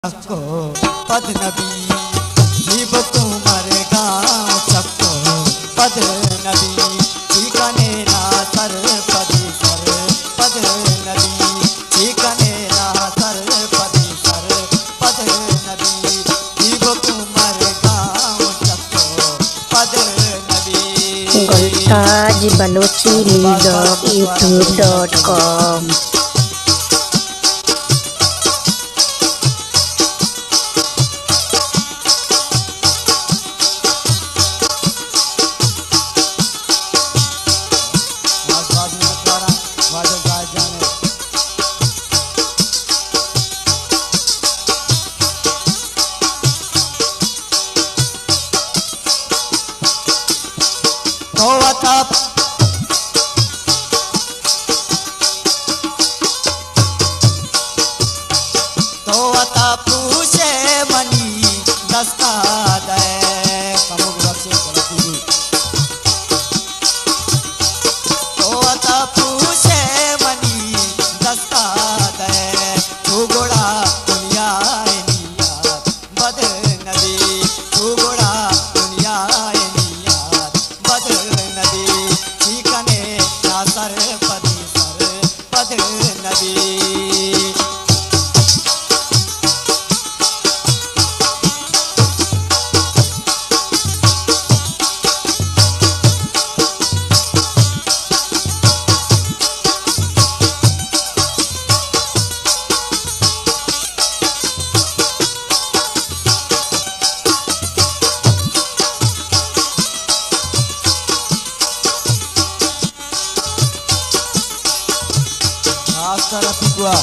چکو پد نبی، زیب کو مرگاں چکو پد نبی، ٹھیکانے نا سر پدی سر پد نبی، ٹھیکانے نا سر پدی سر پد نبی، زیب کو مرگاں چکو پد نبی۔ Gultaj Balochi music YouTube dot com. تو وتا، تو وتا پوشے منی دستا دے، کمو بخشے کمو پوشے۔ تو وتا پوشے منی دستا دے، تو گڑا دنیا نیا بد نبی، تو گڑا دنیا ء نیاد بد نبی، چی کنے نا سر پدی سر پد نبی۔ خاص طرف ہوا۔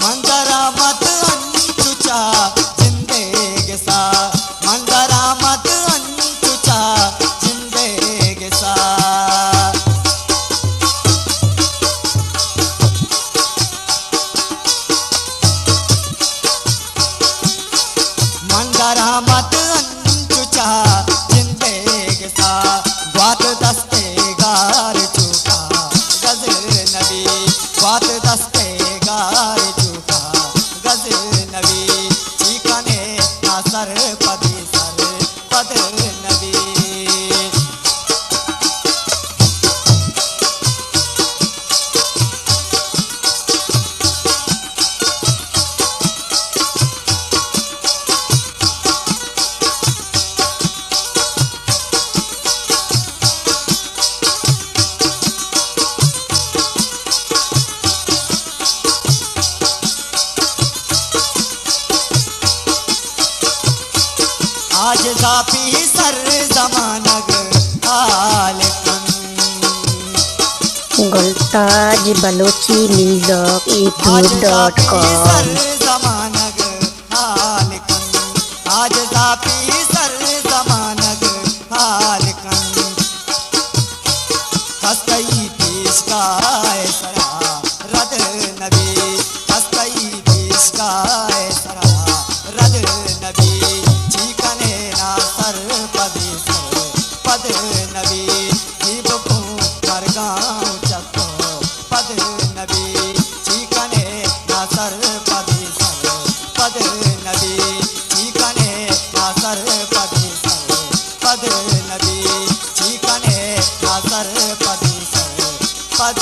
من درآمد انچو چہ جندے گسا، من درآمد انچو چہ جندے گسا۔ من درآمد انچو چہ جندے گسا، گوات دستے گار چو کاغذ نبی، گوات دستے گار چو کاغذ نبی، چی کنے نا سر پدی سر پد نبی۔ عاجزا پیسر زمانگ حال کن۔ Gultaj Balochi music YouTube dot com. عاجزا پیسر زمانگ حال کن، عاجزا پیسر زمانگ حال کن۔ کس تئی پیشگاہ سرا رد نبی، کس تئی پیشگاہ سرا رد نبی، چی کنے نا سر پدی سر پد نبی، زیب کو مرگاں چکو پد نبی، چی کنے نا سر پدی سر پد نبی، چی کنے نا سر پدی سر پد نبی، چی کنے نا سر پدی سر پد